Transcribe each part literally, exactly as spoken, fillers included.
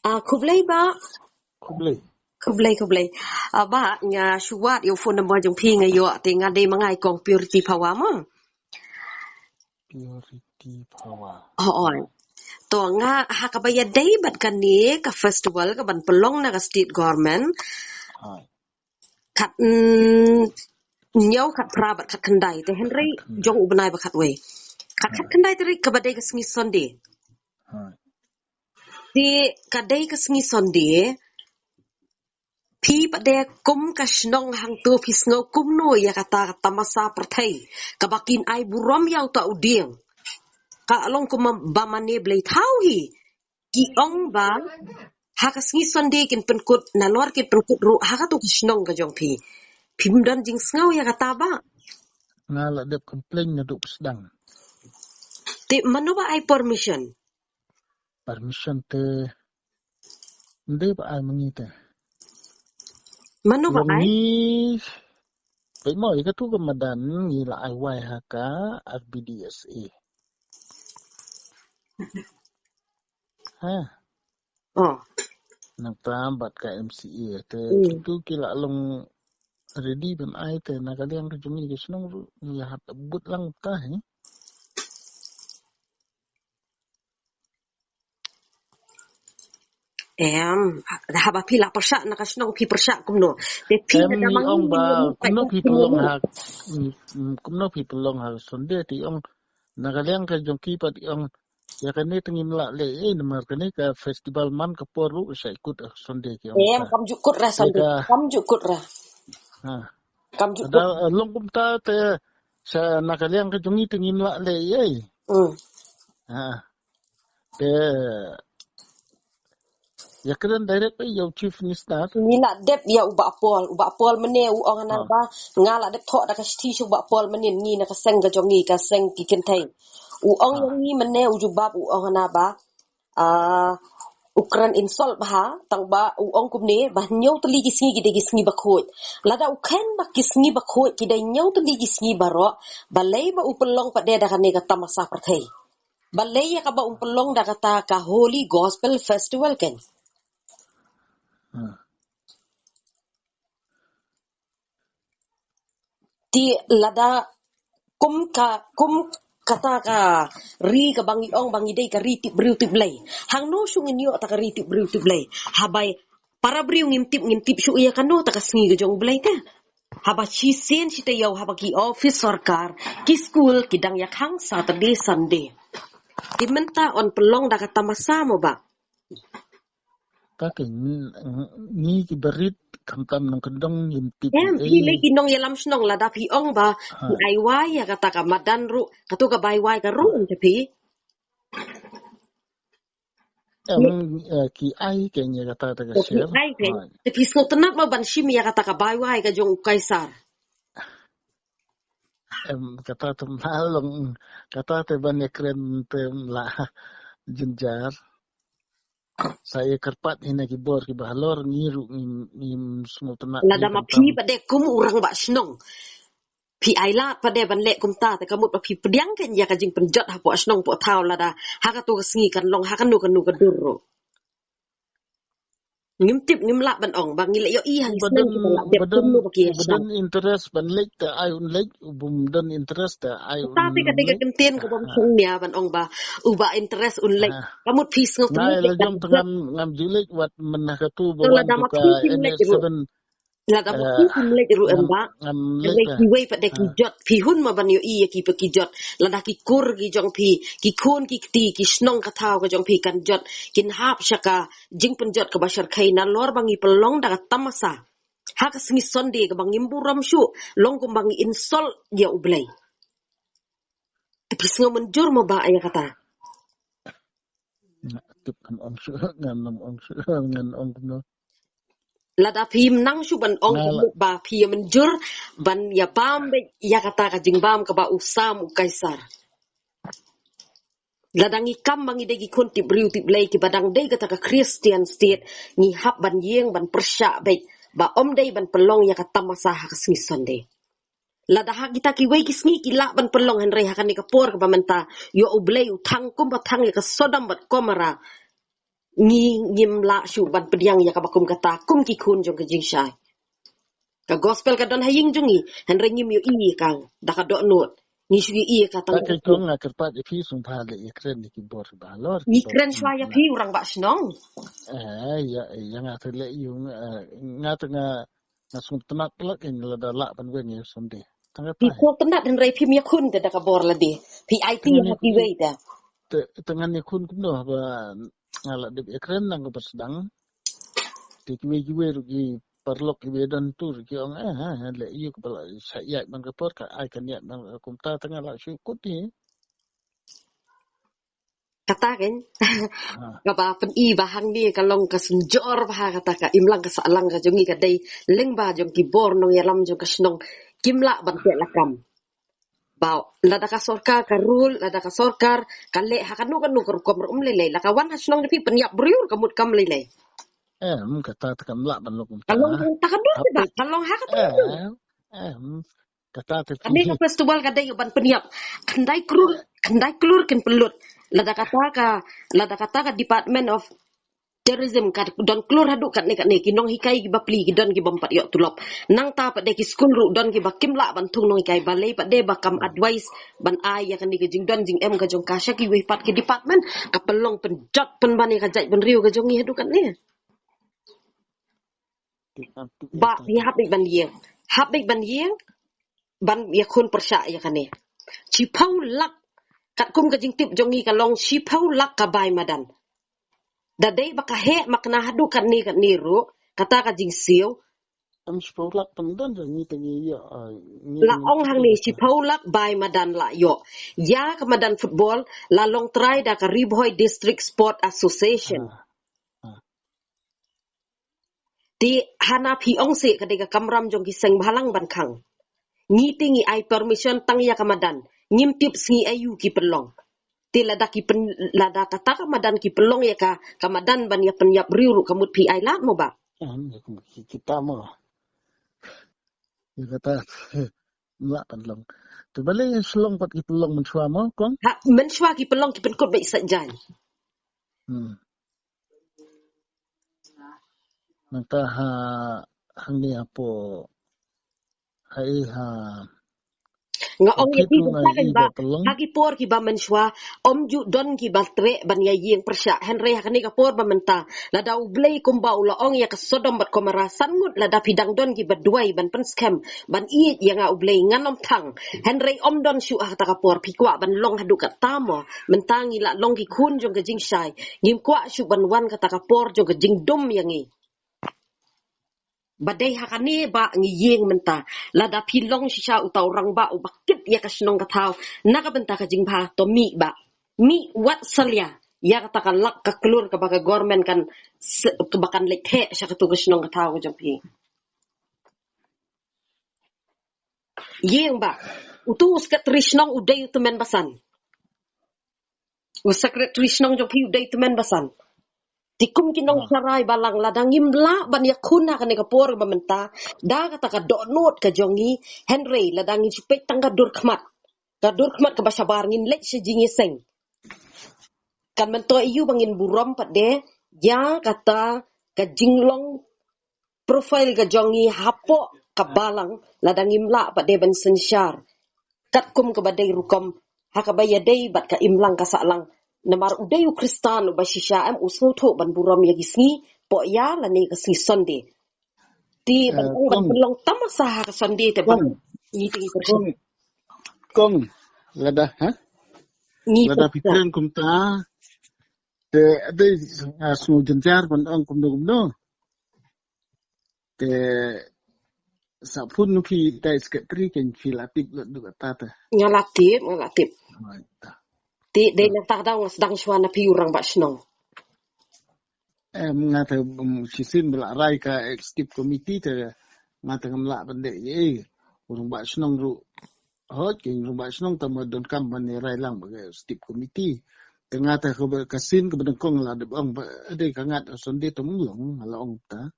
Ah, khublei ba. Khublei. Khublei, khublei. Ah, ba nga shuwat ïa u phone number jong phi nga ïoh te nga dei ma nga i kong Purity Phawa mo. Purity Phawa. Oh, oi. To nga ha kaba ïadei bad kane ka festival kaban pynlong na ka state government. Hai. Khat, mm, hynñiew, khat phra bad khat khyndai te hynrei jong u bnai ba khatwei. Khat, khat khyndai tarik kaba dei ka sngi Sunday. Hai. Te ka dei ka sngi Sunday. Phi pat de kum ka shnong hangto phi sngew kumno ïa kata ka tamasa pyrthei kaba kin ai burom ïa uta u dieng. Ka long kum ba mane blei thaw hi. Ki ong ba ha ka sngi Sunday kin pynkut, nalor kin pynkut ruh ha kato ka shnong ka jong phi. Phim don jingsngew ïa kata ba. Nga la dep complain naduh phi sdang. Te mano ba ai permission? Permission te ym dei ba ai ma ngi te. Mano ba ai? Ngi, peit mo, ïa katu ka madan ngi la ai wai ha ka R B D S A. Ha. Oh. Nangta bad ka M C A te. Hmm. Kitu ki la long ready ban ai te na ka liang ka jong ngi ka shnong ruh ngi hap but lang ta hi. Em, da haba phi la pyrshah na ka shnong phi pyrshah kumno? Te phi em, na da ngi mang ong ba kumno phi pynlong ha, mm, mm, kumno phi pynlong ha Sunday te ong na ka liang ka jong ki pat ong ïa kane te ngim lah leh ei namar kane ka festival man ka por ruh sa ïakut ha Sunday ki ong. Em, kam ju kut ra Sunday. Kam ju kut ra. Ha. Kam ju kut. Da long kumta te sa na ka liang ka jong ngi te ngim lah leh ei. Hmm. Ha. Te ïa kren direct ïa u Chief Minister. Ngi la dep ïa u Bah Paul, u Bah Paul mynne u ong hana ba nga la dep thoh da ka shithi sha u Bah Paul mynne ngi na ka seng ka jong ngi ka seng ki kynthei. U ong ïa ngi mynne u jubab u ong hana ba, ah, u kren insult bha tang ba u ong kumne ba hynñiew tylli ki sngi ki dei ki sngi bakhuid. Lada u khein ba ki sngi bakhuid ki dei hynñiew tylli ki sngi baroh, balei ba u pynlong pat de da kane ka tamasa pyrthei. Balei ïa kaba um pynlong da kata ka Holy Gospel Festival ken. Hmm. Te lada kum ka, kum kata ka ri kaba ngi ong ba ngi dei ka ri tip briew tip Blei. Hangno shu ngin ïoh ta ka ri tip briew tip Blei. Haba para briew ngim tip, ngim tip shuh ïa kano ta ka sngi ka jong u Blei te. Haba shisien shi taïew haba ki office sorkar, ki skul ki dang ïakhang Saturday Sunday. Te mynta yn pynlong da ka tamasa mo ba. Ka ke ngi, ngi ki barit khamtam nongkyndong ngim tip. Em, phi lei ki nongïalam shnong lada phi ong ba phi ai wai ïa kata ka madan ruh, kato ka bai wai ka ruh ïa phi. Em, eh, ki ai ke ïa kata ta ka share. Ki ai ke. Te phi sngewtynnat mo ban shim ïa kata ka bai wai ka jong u Kaisar. Em, kata te ma long, kata te ban ïa kren te la jynjar. Sa ïa kyrpad hi na ki bor kiba halor ngi ruh ngim, ngim sngewtynnat. Lada ma phi pat de kum u rangbah shnong. Phi ai lad pat de ban leh kumta te ka mut ba phi pdiang kein ïa ka jingpynjot hapoh shnong poh thaw lada ha kato ka sngi kan long ha kano kano ka dur ruh. Ngim tip ngim lah ban ong ba ngi la ïohi ha ki shnong kiba la dep kumno ba ki ïa shnong. Interest ban leit te ai un leit, u bym don interest te ai un leit. Ta te ka dei ka kyntien ka bym shong nia ban ong ba uba interest un leit. Ka mut phi sngewtynnat. Ngai la jong te ngam, ngam ju leit wat mynta katu ba wan tu ka N S seven. Lada ma phi kim leit ruh em ba. Kiwei pat de ki jot. Phi hun mo ban ïohi ïa ki pat ki jot. Lada ki kur ki jong phi, ki khun ki kti, ki shnong ka thaw ka jong phi kan jot. Kin hap sha ka jingpynjot kaba shyrkhei nalor ba ngi pynlong da ka tamasa. Ha ka sngi Sunday kaba ngim burom shuh, long kumba ngi insult ïa u Blei. Te phi sngew mynjur mo ba ïa kata. Nga tip ngan ong shuh, ngan ong shuh, ngan ong kumno. Lada phim nang shuh ban ong kumno ba phi ïa mynjur ban ïa bam beit ïa kata ka jingbam kaba u sam u Kaisar. Lada ngi kam ba ngi dei ki khun tip briew tip Blei kiba dang dei kata ka Christian state ngi hap ban ïeng ban pyrshah beit ba ym dei ban pynlong ïa ka tamasa ha ka sngi Sunday. Lada ha kita kiwei ki sngi ki lah ban pynlong hynrei ha kane ka por kaba mynta ïoh u Blei u thang kumba thang ïa ka Sodom bad Gomorrah. Ngi ngim lah shuh ban pdiang ïa kaba kum kata kum ki khun jong ka jingshai. Ka gospel ka don ha ïing jong ngi, hynrei ngim ïohi ïa ka da ka dohnud. Ngi shu ïohi ïa ka tang. Ta ka kong nga kyrpad ïa phi sngewbha leh ïakren ïa ki bor ba halor. Ngi kren shwa ïa phi u rangbah shnong. Eh, ïa, ïa nga te leh ïa nga, eh, nga te nga, nga sngewtynnat lak ïa lada lah ban weng ïa u Sunday. Tang ka phi tai. Sngewtynnat hynrei phim ïakhun te da ka bor lade. Phi aiti ha kiwei da. Te, te ngan ïakhun kumno ba nga la dep ïakren nang ka ba sdang. Te kiwei kiwei ruh ki paralok kiwei don tu ruh ki ong, eh, eh, eh, leh ïa ka ba la sa ïaid man ka por ka ai ka niat man ka kumta te nga la shu kut hi. Kata kan. Ha. Kaba pyni ba hangne ka long ka synjor ba ha kata ka imlang ka sahlang ka jong ngi ka dei lyngba jong ki bor nongïalam jong ka shnong kim lah ban teh lakam. Ba lada ka sorkar ka rule, lada ka sorkar ka leh ha kano kano ka rukom ruh um lei lei. La ka wan ha shnong da phi pynïap briew ruh ka mut kam lei lei. Em, kata te kam lah ban long kumta. Ka long kata ka dur te ba, ka long ha kata ka dur. Em, em, kata te phi. Kane ka festival ka dei ban pynïap. Khyndai klur, khyndai klur kin pynlut. Lada kata ka, lada kata ka Department of Tourism ka don klur haduh katne katne, ki nonghikai ki bapli ki don ki bym pat ïoh tulop. Nangta pat de ki skul ruh don ki ba kim lah ban thung nonghikai, balei pat de ba kam advice ban ai ïa kane ka jingdon jingem ka jong ka sha kiwei pat ki department, ka pynlong pynjot pynban ïa ka jaitbynriew ka jong ngi haduh katne. Ba ngi hap beit ban ïeng. Hap beit ban ïeng ban ïakhun pyrshah ïa kane. Shiphew lak, katkum ka jingtip jong ngi ka long shiphew lak ka bai madan. Da dei ba ka heh ma kane haduh katne katne ruh, kata ka jingsiew. Em, shiphew lak pyndonkam jong ngi te ngi ïoh, ah, ngi la ong hangne shiphew lak bai madan la ïoh. Ïa ka madan football la long trai da ka Ri Bhoi District Sport Association. Ah. Ah. Te hana phi ong se ka dei ka kamram jong ki seng bhalang ban khang. Ngi te ngi ai permission tang ïa ka madan. Ngim tip sngi aïu ki pynlong. Te lada ki pyn, lada kata ka madan ki pynlong ïa ka, ka madan ban ïa pynïap briew ruh ka mut phi ai lad mo ba. Em, ki, kita mo. Ïa kata. Lah pynlong. Te balei shlong pat ki pynlong mynshwa mo, kong? Ha, mynshwa ki pynlong ki pynkut beit sa jan. Hmm. Nangta ha, hangne hapoh, ha i ha. Nga ong ïa phi, ha ki por kiba mynshwa ym ju don kiba treh ban ïa ïeng pyrshah, hynrei ha kane ka por ba mynta, lada U Blei kumba u la ong ïa ka Sodom bad Gomora, san ngut lada phi dang don kiba duwai ban pynskhem ban ïeit ïa nga U Blei ngan ym thang. Hynrei ym don shuh ha kata ka por, phi kwah ban long haduh katta mo? Mynta ngi la long ki khun jong ka jingshai. Ngim kwah shuh ban wan kata ka por jong ka jingdum ïa ngi. Ba dei ha kane ba ngi ïeng mynta. Lada phi long shisha uta u rangbah uba kit ïa ka shnong ka thaw na ka bynta ka jingbha, to mih ba, mih wat salia ïa kata ka lak ka klur kaba ka government kan se-, kaba kan leit theh sha katu ka shnong ka thaw ka jong phi. Ïeng ba utu u secretary shnong u dei u tymmen basan. U secretary shnong jong phi u dei tymmen basan. Te kum ki nongshakri balang, lada ngim lah ban ïakhun ha kane ka por ba mynta da kata ka dohnud ka jong ngi, hynrei lada ngin shu peit tang ka dur khmat, ka dur khmat kaba shabar, ngin leit sha jingïaseng. Kan myntoi ïa u ba ngin burom pat de ïa kata ka jinglong profile ka jong ngi hapoh ka balang, lada ngim lah pat de ban synshar katkum kaba dei rukom ha kaba ïadei bad ka imlang ka sahlang. Namar u dei u Khristan uba shisha, em u sngewthuh ban burom ïa ki sngi poh ïa lane ka sngi Sunday. Te ban, eh, ong ban pynlong tamasa ha ka Sunday te ba ngi te ngi pyrshah. Kong, kong, lada, ha? Ngi lada pyrshah. Phi kren kumta te dei, ah, sngewjynjar ban ong kumno kumno. Te sa phun nu phi dei secretary, kan phi la tip lut lut kata te. Nga la tip, nga la tip. Right. Te dei nangta ka daw nga sdang shuwa na phi u rangbah shnong. Em, nga te, um, shisien ba la rai ka executive committee te nga te ngam lah ban dei, eh, u rangbah shnong ruh. Hooid, ki rangbah shnong te mo donkam ban rai lang ba ka executive committee. Te nga te ka, ka sien kaba nyngkong la dep ong ba dei ka ngat Sunday te mlong, nga la ong ta.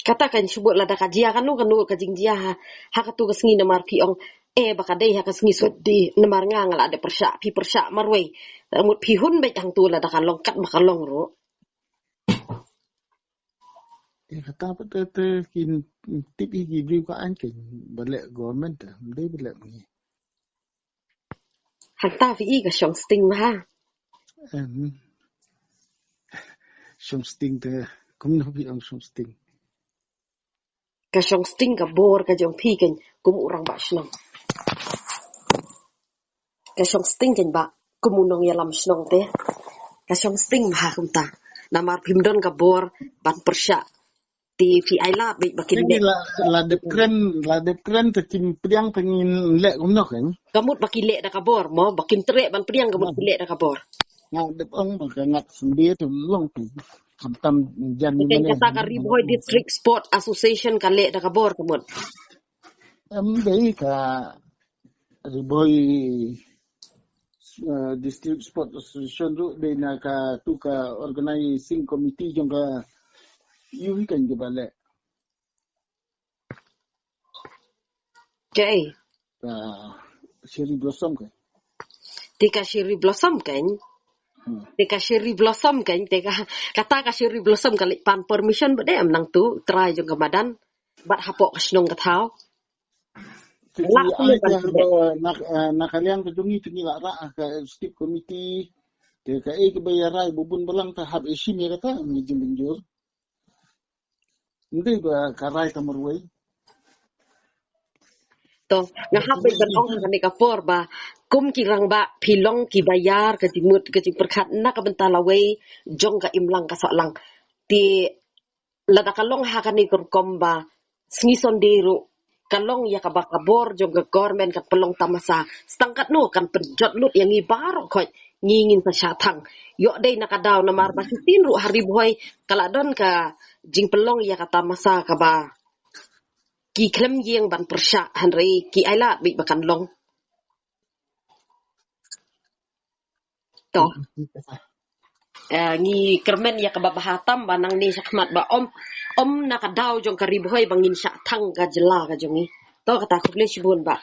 Kata kan shu bud lada ka jia kano kano ka jingjia ha, ha katu ka sngi namar phi ong, eh, ba ka dei ha ka sngi Sunday, namar nga nga la dep pyrshah, phi pyrshah marwei. Mut phi hun beit hangtu lada ka long kat ba ka long ruh. Eh, kata pat te, te kin tip hi ki briew ka aiñ kein ba leh government te, ym dei ba leh ma ngi. Hangta phi i ka shong sting ma ha. Em. Shong sting te, kumno phi ong shong sting? Ka shong sting ka bor ka jong phi kein kum u rangbah shnong. Ka shong sting kein ba kum u nongïalam shnong te. Ka shong sting ma ha kumta. Namar phim don ka bor ban pyrshah. Te phi ai lad beit ba kin Ni leh. La, la dep kren, la dep kren te kim pdiang te ngin leh kumno kein. Ka mut ba ki leh da ka bor mo, ba kin treh ban pdiang ka mut ki leh da ka bor. Nga dep ong ba ka ngat sendiri te long tu. Khamtam jan ni. Te kein mane, kata ka Ri Bhoi District Sport Association ka leh da ka bor ka mut. Em dei ka Ri Bhoi, eh, District Sport Association ruh dei na katu ka organizing committee jong ka ïu hi kein kiba leh. Kaei? Ka Cherry Blossom kein. Te ka Cherry Blossom kein. Hmm. Te ka Cherry Blossom kein, te ka, kata ka Cherry Blossom ka leit pan permission ba dei em nangtu trai jong ka madan. Bad hapoh ka shnong ka thaw. Te la ki ai ka, eh, na, eh, na ka liang ka jong ngi te ngi la rah ka executive committee. Te kaei kaba ïa rai ba bun balang te hap ïa shim ïa kata ngi jingpynjur. Ym dei ba ka rai ta marwei. To, nga hap beit ban ong ha kane ka por ba kum ki rangbah phi long kiba ïar ka jingmut ka jingpyrkhat na ka bynta lawei jong ka imlang ka sahlang. Te lada ka long ha kane ka rukom ba sngi Sunday ruh ka long ïa kaba ka bor jong ka government kan pynlong tamasa. Sa tang katno kan pynjot lut ïa ngi baroh khoit ngi ngin sa shah thang. Ïoh dei na ka daw namar ba shisien ruh ha Ri Bhoi ka la don ka jingpynlong ïa ka tamasa kaba ki khlem ïeng ban pyrshah, hynrei ki ai lad beit ba kan long. To. Eh, ngi kyrmen ïa kaba bha tam ba nangne shakhmat ba ym, ym na ka daw jong ka Ri Bhoi ba ngin shah thang ka jylla ka jong ngi. To kata, khublei shibun bah.